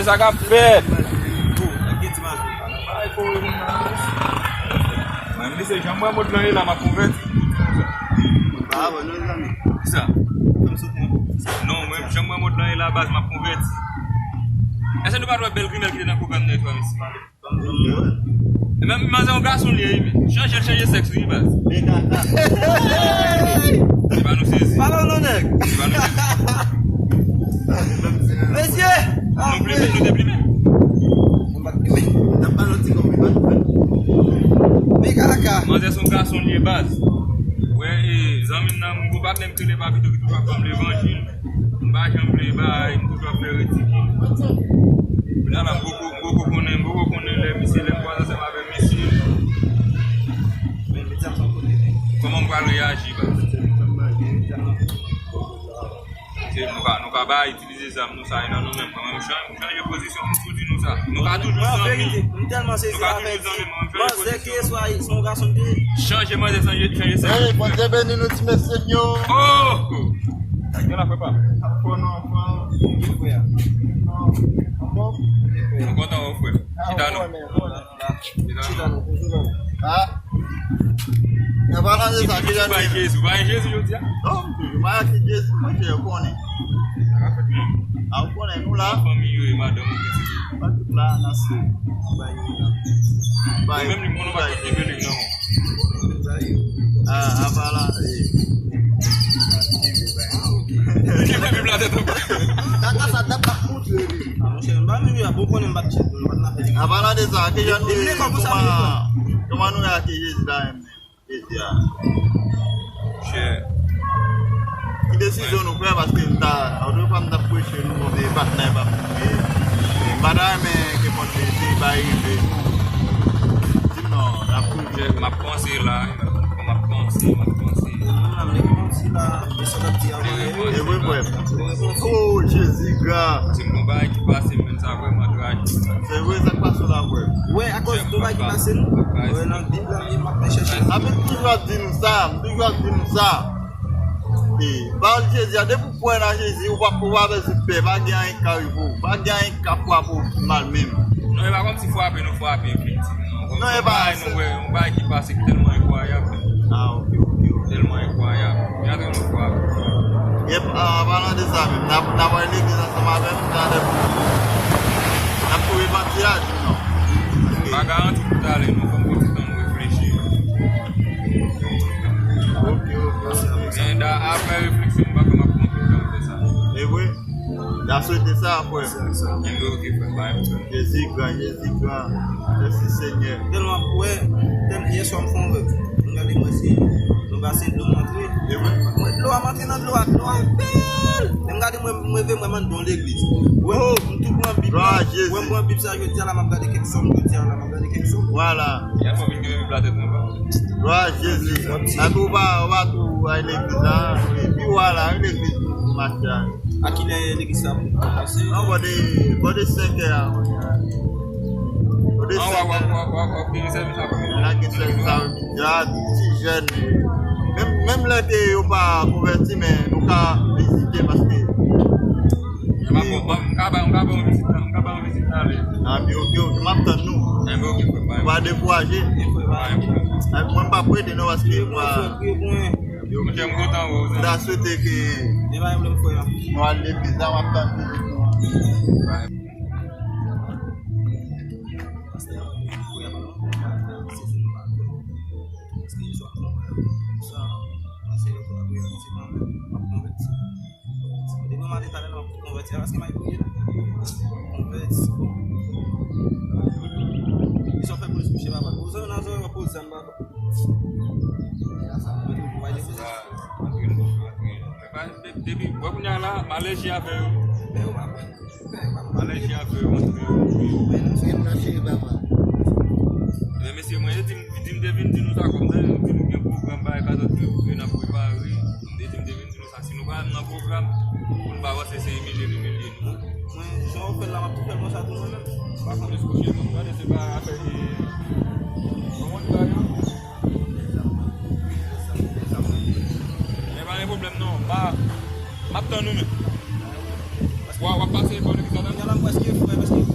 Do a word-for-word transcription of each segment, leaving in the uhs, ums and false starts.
Sa k ap fèt? Mwen, m di se jan mwen mond lan ye la, m ap konvèti. Kisa? Non, mwen, jan mwen mond lan ye la, baz, m ap konvèti. Èske nou pa t wè bèl grimèl ki te nan pwogram nan yè swa, mesye? E menm manzè yon gason li ye, wi, men chanje l, chanje sèks li, wi, baz. Se pa nou sezi. Pale non, nèg. Se pa nou sezi. Mesye! Nou plimen, nou te plimen. Mwen pa t plimen. N ap ba l yon ti kòb, wi, pa t plimen. Men kaka. Manzè se yon gason li ye, baz. Wè, e, zanmi m nan, mwen patnè m ki rele Papito ki toujou ap ban m levanjil. M pa janm vle bay, m toujou ap fè ridikil. Kounye a la, m poko, m poko konnen, m poko konnen lè misye, lè m kwaze ansanm avè misye. Kòman m pral reyaji, baz? Se nou ka, nou ka bay, itilize zam nou sa, e nan nou menm, mwen menm, m chanje, m chanje pozisyon, m tou di nou sa. Nou ka toujou zanmi. Mwen, an verite, m tèlman sezi avèk manzè ki ye swa se yon gason ki ye. Chanje manzè, chanje, chanje sèks. Hey, Bondye beni nou, ti mesye m yo. Oh! Gen la, frè pa m. Anfòm, non, anfòm. Wi, frè. Non, anfòm. Wi, frè. M kontan wè w, frè. Chita non. Chita non, toujou non. Ah. Nan palan de sa, ki jan nou ye? Jezi, ou pa gen Jezi jodi a? Non, m toujou marye ak Jezi, monchè, ou konnen. Sa ka fèt, non. Ah, ou konnen, nou la. Fanmi yo e madanm ou, pitit ou. Mwen tout la, nan sou. Bay yo la. Ou menm li, mwen, nou pa t kenbe li, non. Ah, apa la, eh. Li kenbe Bib la tèt anba. Kaka sa, t ap moutre li. Ah, monchè, m pa menm ya, bon, konnen m pa t chèf, m pa t nan fè li. An palan de sa, ki jan nou ye, kòman, kòman nou ye ak Jezi la menm? Jezi a. Monchè. Ki desizyon nou pran, paske m ta, otrefwa m t ap preche nou, bon, men patnè pa m ye. M pa ta renmen ke pòt Jezi pa rive. Di m non, n ap toujou. M ap panse la, m ap panse, m ap panse. Mwen menm la, m ret panse la, men sa w t ap di a, mwen ret panse. E vre, frè. Oh, Jezi gra. Se yon bagay ki pase m, men sa vrèman trajik. Se vre, sa k pase w la, frè? Wè, akòz de bagay ki pase nou. Wè, nan Bib la, m ap fè chèche. Sa m toujou ap di nou sa, m toujou ap di nou sa. E, pawòl Jezi a, depi w kwè nan Jezi, ou pa, ou pa bezwen pè, pa gen anyen k ka rive w, pa gen anyen k ka frape w mal menm. Non, e pa kòmsi frape nou frape, efektivman. Non, e pa sa. Nou wè, yon bagay ki pase ki tèlman enkwayab. Ah, ok, ok, ok. Tèlman enkwayab. Gen antre nou frape. Yep, an palan de sa menm, n ap, n ap al legliz ansanm avè m, talè pou n ap tou repanti a, di m non. Ok. Pa garanti pou talè, non, fò n pran ti tan nou reflechi. Ok, ok, ok. Men da, apre refleksyon, m pa kwè m ap pran tout tan fè sa. E vre? N a swete sa, frè. Enben, ok, frè, pa gen pwoblèm. Jezi gran, Jezi gran. Mèsi, Senyè. Tèlman, wè, tèlman, yè swa m fè yon rèv. M gade mwen se yon basen dlo m antre. E vre? Mwen, dlo a, m antre nan dlo a, dlo a bèl. Lè m gade mwen, m leve, mwen, m anndan yon legliz. Wè, m tou pran Bib la. Glwa a Jezi. Wè, m pran Bib sa, jodi a la, m ap gade kèk sòm, jodi a la, m ap gade kèk sòm. Vwala. Yè swa m vin kenbe Bib la tèt mwen, pa. Glwa a Jezi. Epi ou pa, ou pa tou al legliz la. Epi vwala, legliz mache a. A kilè legliz la pou kòmanse? Non, bò de, bò de senkè a, kounye a. Bò de senkè. An, w ap, w ap, w ap, w ap, w ap gen sèvis aprè midi. N a gen sèvis aprè midi a, ti jèn. Menm, menm lè ke yo pa konvèti, men nou ka vizite paske. M ap, m ap, m ka ba, m ka ba yon vizit, m ka ba yon vizit talè. A, men ok, ok, m ap tann nou. Enben, ok, frè, pa gen pwoblèm. Pa dekouraje. Pa gen pwoblèm. A, mwen m pa prete non, paske m pa. Monchè, m kontan wè w, zanmi. M ta swete ke nou al legliz la, m ap tann vizit nou an. Depi maten talè nan konvèti a, paske may konye konvèti. Li sòfè polis mouche papa. Ozan nan zòrèy w ap poze zam papa. Depi wè kounye a la, malèji a fè yo. Malèji a fè yo. Men mesye, mwen, yo di m, di m te vin di nou sa kòm sa, yo di nou gen pwogram bagay, ka zòt yo, yo n ap prepare. M te di m te vin di nou sa. Si nou pa nan pwogram, pou n pa panse se imilye nou imilye nou. Mwen, jan w fè l la, m ap tou fè l konsa tou mwen menm. Pa konn. Plis kouche, m gade se pa afè de. Kòman w di bagay yo? Men pa gen pwoblèm non. M pa, m ap tann ou menm. W ap, w ap pase bò legliz la? Kounye a la, m prèske frè, prèske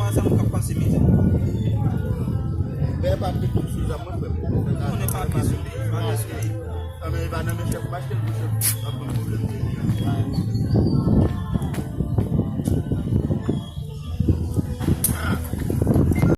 Sa moun k ap pase mizè. Bè pa te tou sou zam mwen frè. Konnen papye sou li, papye sou li. Anmen e pa nan men chèf m achte l pou chèf ap ban pwoblèm de li.